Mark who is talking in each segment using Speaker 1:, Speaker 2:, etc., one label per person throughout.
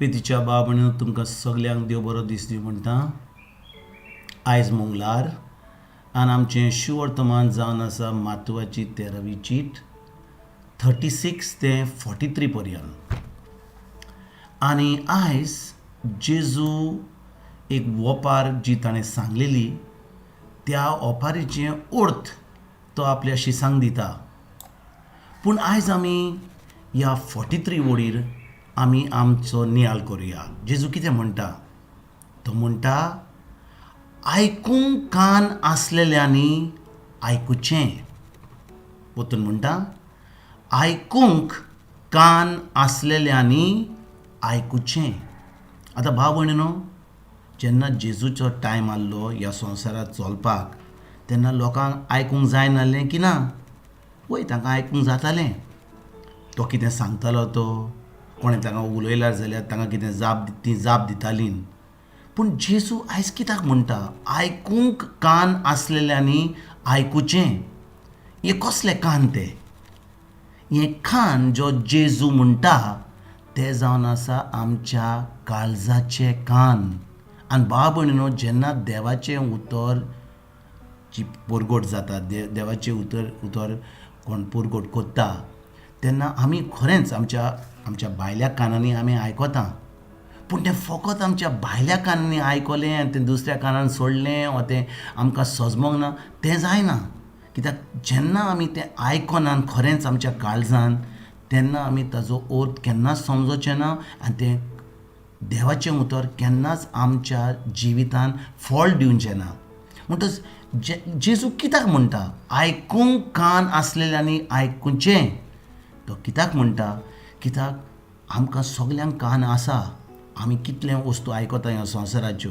Speaker 1: प्रितीच्या भाव भयणीनो, तुमकां सगल्यांक देव बरो दीस दी म्हणटा. आयज मंगळार आनी आमचें शुवर्तमान जावन आसा मातुवाची 13वी चीट, 36 ते 43 पर्यंत. आनी आयज जेजू एक ओपार जी ताणें सांगलेली, त्या ओपारीचें अर्थ तो आपल्या शिसांक दिता. पूण आयज आमी ह्या 43 वडीर आमी आमचो नियाळ करुया. जेजू कितें म्हणटा? तो म्हणटा, आयकूंक कान आसलेल्यांनी आयकुचें. परतून म्हणटा, आयकूंक कान आसलेल्यांनी आयकुचें. आतां भाव भयणीनो, जेन्ना जेजूचो टायम आहलो ह्या संवसारांत चलपाक, तेन्ना लोकांक आयकूंक जायनासलें की ना? वय, तांकां आयकूंक जातालें. तो कितें सांगतालो, तो कोणें तांकां उलयल्यार जाल्यार तांकां कितें जाप, ती जाप दिताली. पूण जेजू आयज कित्याक म्हणटा, आयकूंक कान आसलेल्यांनी आयकुचें? हें कसलें कान तें? हें कान जो जेजू म्हणटा तें जावन आसा आमच्या काळजाचे कान. आनी भाव भयणीनो, जेन्ना देवाचें उतर जी परगट जाता, देवाचें उतर कोण परगट करता, तेन्ना आमी खरेंच आमच्या आमच्या भायल्या कानांनी आमी आयकता. पूण तें फकत आमच्या भायल्या कानांनी आयकलें आनी तें दुसऱ्या कानान सोडलें वा तें आमकां सजमोंक ना, तें जायना. कित्याक जेन्ना आमी तें आयकना खरेंच आमच्या काळजान, तेन्ना आमी ताजो अर्थ केन्नाच समजोचें ना आनी तें देवाचें उतर केन्नाच आमच्या जिवितान फळ दिवचें ना. म्हणटच जेजू कित्याक म्हणटा, आयकूंक कान आसलेल्यांनी आयकुचें? तो कित्याक म्हणटा? कित्याक आमकां सगल्यांक कान आसा. आमी कितले वस्तू आयकता ह्या संवसाराच्यो.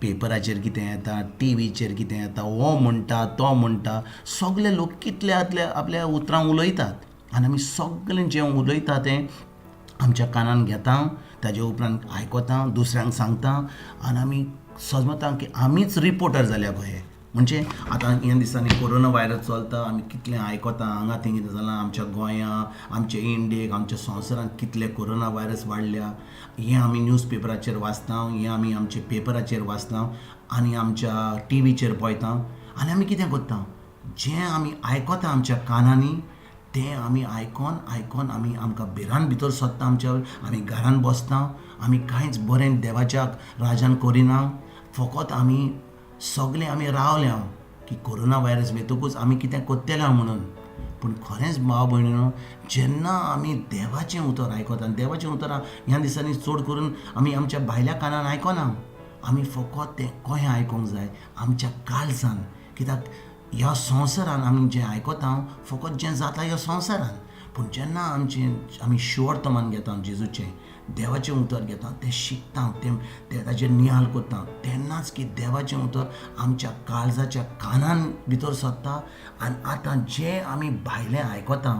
Speaker 1: पेपराचेर कितें येता, टिवीचेर कितें येता, हो म्हणटा, तो म्हणटा, सगले लोक कितले आपल्या आपल्या उतरां उलयतात आनी आमी सगलें जें उलयता तें आमच्या कानान घेता, ताजे उपरांत आयकता, दुसऱ्यांक सांगता आनी आमी समजता की आमीच रिपोर्टर जाल्या कहे. म्हणजे आतां ह्या दिसांनी कोरोना व्हायरस चलता, आमी कितलें आयकता, हांगा थंय कितें जालां, आमच्या गोंया, आमच्या इंडियेक, आमच्या संवसारांत कितले कोरोना व्हायरस वाडल्या, हें आमी न्यूज पेपराचेर वाचता, हें आमी आमच्या पेपराचेर वाचता आनी आमच्या टिवीचेर पळयता. आनी आमी कितें करता? जें आमी आयकता आमच्या कानांनी तें आमी आयकोन आयकोन आमी आमकां भिरांत भितर सोदता आमच्या. आमी घरान बसता, आमी कांयच बरें देवाच्या राजान करिना. फकत आमी सगळे आमी रावल्या की कोरोना व्हायरस वयतकूच आमी कितें करतले म्हणून. पूण खरेंच भाव भयणीनो, जेन्ना आमी देवाचें उतर आयकता, आनी देवाचें उतर ह्या दिसांनी चड करून आमी आमच्या भायल्या कानान आयकना, आमी फकत तें कशें आयकूंक जाय? आमच्या काळजान. कित्याक ह्या संवसारान आमी जें आयकता, फकत जें जाता ह्या संवसारान. पूण जेन्ना आमचें आमी शुवर्तमान घेता, जेजूचें देवाचें उतर घेता, तें शिकता, तें तें ताजेर नियाळ करता, तेन्नाच की देवाचें उतर आमच्या काळजाच्या कानान भितर सरता आनी आतां जें आमी भायलें आयकता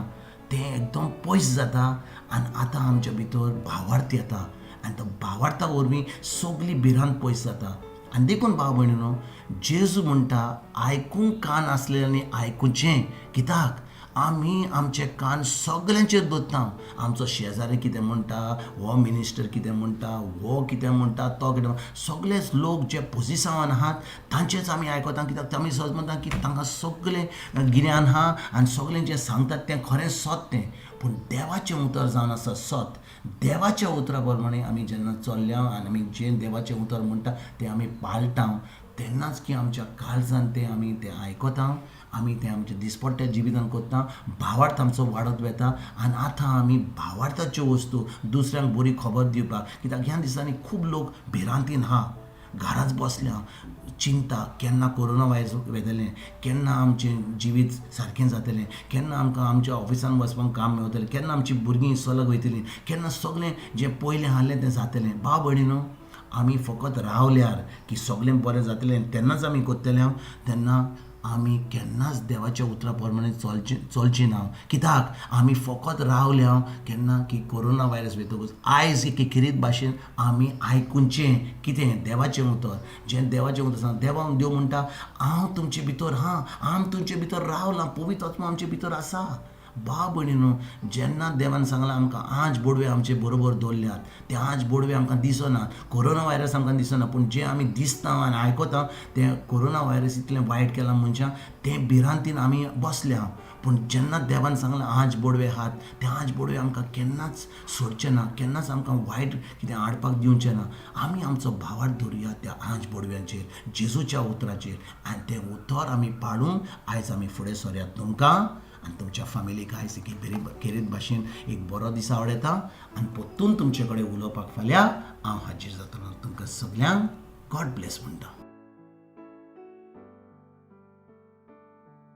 Speaker 1: तें एकदम पयस जाता आनी आतां आमच्या भितर भावार्थ येता आनी तो भावार्था वरवीं सगली भिरांत पयस जाता. आनी देखून भाव भयणीनो, जेजू म्हणटा, आयकूंक कान आसलें आनी आयकुचें. कित्याक आमी आमचे कान सगल्यांचेर दवरता. आमचो शेजारी कितें म्हणटा, हो मिनिस्टर कितें म्हणटा, हो कितें म्हणटा, तो कितें म्हणटा, सगळेच लोक जे पोजिसांवान आहात तांचेच आमी आयकता. कित्याक आमी सहज म्हणटा की तांकां सगळें गिन्यान आहा आनी सगळें जें सांगतात तें खरें सत तें. पूण देवाचें उतर जावन आसा सत. देवाच्या उतरा प्रमाणे आमी जेन्ना चल्ल्या आनी आमी जें देवाचें उतर म्हणटा तें आमी पाळटा, तेन्नाच की आमच्या काळजान तें आमी तें आयकता, आमी तें आमच्या दिसपट्ट्या जिवितान करता, भावार्थ आमचो वाडत वता. आनी आतां आमी भावार्थाच्यो वस्तू दुसऱ्यांक बरी खबर दिवपाक. कित्याक ह्या दिसांनी खूब लोक भिरांतीन आहा, घराच बसल्या, चिंता, केन्ना कोरोना व्हायरस वेतलें, केन्ना आमचें जिवीत सारकें जातलें, केन्ना आमकां आमच्या ऑफिसान वचपाक काम मेवतलें, केन्ना आमची भुरगीं इस्कोलाक वयतलीं, केन्ना सगळें जें पयलें आहलें तें जातलें. भाव भयणीनो, आमी फकत रावल्यार की सगळें बरें जातलें तेन्नाच आमी करतले, तेन्ना आमी केन्नाच देवाच्या उतरा प्रमाणे चलचें ना. कित्याक आमी फकत रावल्या केन्ना की कोरोना व्हायरस वयतकूच. आयज एक खेरीत भाशेन आमी आयकुचें कितें? देवाचें उतर. जें देवाचें उतर सांग, देवाक देव म्हणटा, हांव तुमचे भितर आहा, हांव तुमचे भितर रावलां, पवित्र आत्मा आमचे भितर आसा. भाव भयणीनो, जेन्ना देवान सांगलां आमकां आंज बोडवे आमचे बरोबर दवरल्यात, ते आंज बोडवे आमकां दिसना, कोरोना व्हायरस आमकां दिसना, पूण जें आमी दिसता आनी आयकता तें कोरोना व्हायरस इतलें वायट केलां मनशांक, तें भिरांतीन आमी बसल्या. पूण जेन्ना देवान सांगलां आंज बोडवे आहात, ते आंज बोडवे आमकां केन्नाच सोडचे ना, केन्नाच आमकां वायट कितें हाडपाक दिवचें ना. आमी आमचो भावार्थ धरुया त्या आंज बोडव्यांचेर, जेजूच्या उतराचेर, आनी तें उतर आमी पाळून आयज आमी फुडें सरया. तुमकां आनी तुमच्या फामिलीक आयज एक बरी खेरीत भाशेन एक बरो दीस आवडटा आनी परतून तुमचे कडेन उलोवपाक फाल्यां हांव हाजीर जातलो. तुमकां सगल्यांक गॉड ब्लेस म्हणटा.